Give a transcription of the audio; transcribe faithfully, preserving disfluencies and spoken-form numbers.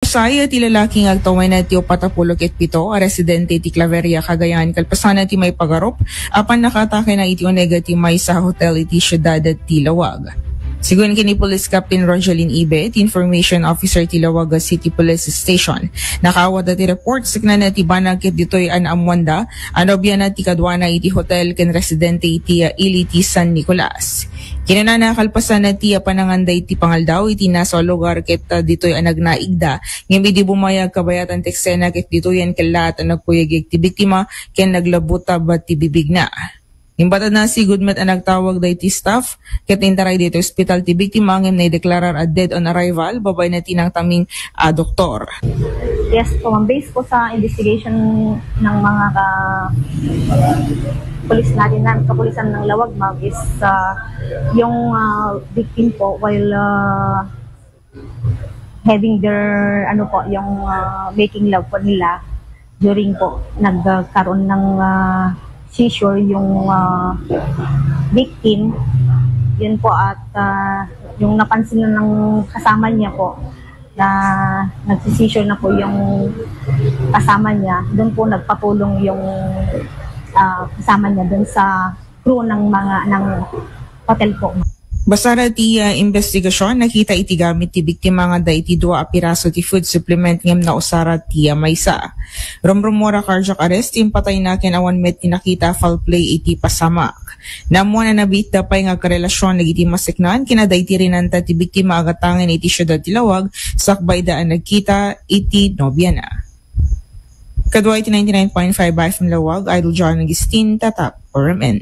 Say ti lalaki nga agtawen ti upat a pulo ket pito a residente ti Claveria, Cagayan, kalpasan ti maipagarup a pannakaatakena iti uneg ti maysa a hotel iti siudad ti Laoag. Sigun ken ni Police Captain Rogelin Ibe, ti Information Officer ti Laoag City Police Station, nakaawat ti report saknana ti banag ket ditoy a naammoanda a nobiana ti kaduana iti hotel ken residente iti, ah, ili ti San Nicolas. Kinunana, kalpasan ti, ah, pananganda iti pangaldaw iti nasa a lugar ket, ah, ditoy a nagnaigda, ngem idi bumayag kabayatan ti eksena ket ditoyen kellaat a nagkuyeg ti biktima ken naglabutab ti bibigna. Imbatadna, sigud met a nagtawag dagiti staff ket intaray ditoy ospital ti biktima ngem naideklarar a dead on arrival babaen ti nangtamin a doktor. Yes po, ma'am. Based po sa investigation ng mga ka-, police natin, ng kapulisan ng Laoag, ma'am, is, ah, yung, ah, victim po, while, ah, having their, ano po, yung, ah, making love po nila, during po, nagkaroon ng, ah, seizure yung, ah, victim. Yun po, at, ah, yung napansin na ng kasama niya po, na nagsisisyo na po yung kasama niya, doon po nagpatulong yung, ah, kasama niya doon sa crew ng mga, ng hotel po. Basara ti, ah, investigasyon, nakita iti gamit ti biktima nga adda iti dua a piraso ti food supplement ngem nausara ti, ah, maysa. Rumrummuar a cardiac arrest ti impatayna ken awan met ti nakita a foul play iti pasamak. Naammoan a nabiitda pay nga agkarelasyon dagiti maseknan ken adda iti rinanta ti biktima a gatangen iti siudad ti Laoag sakbay da a nagkita iti nobiana. Kadua iti ninety-nine point five F M Laoag, Idol John Agustin, Tatak, R M N.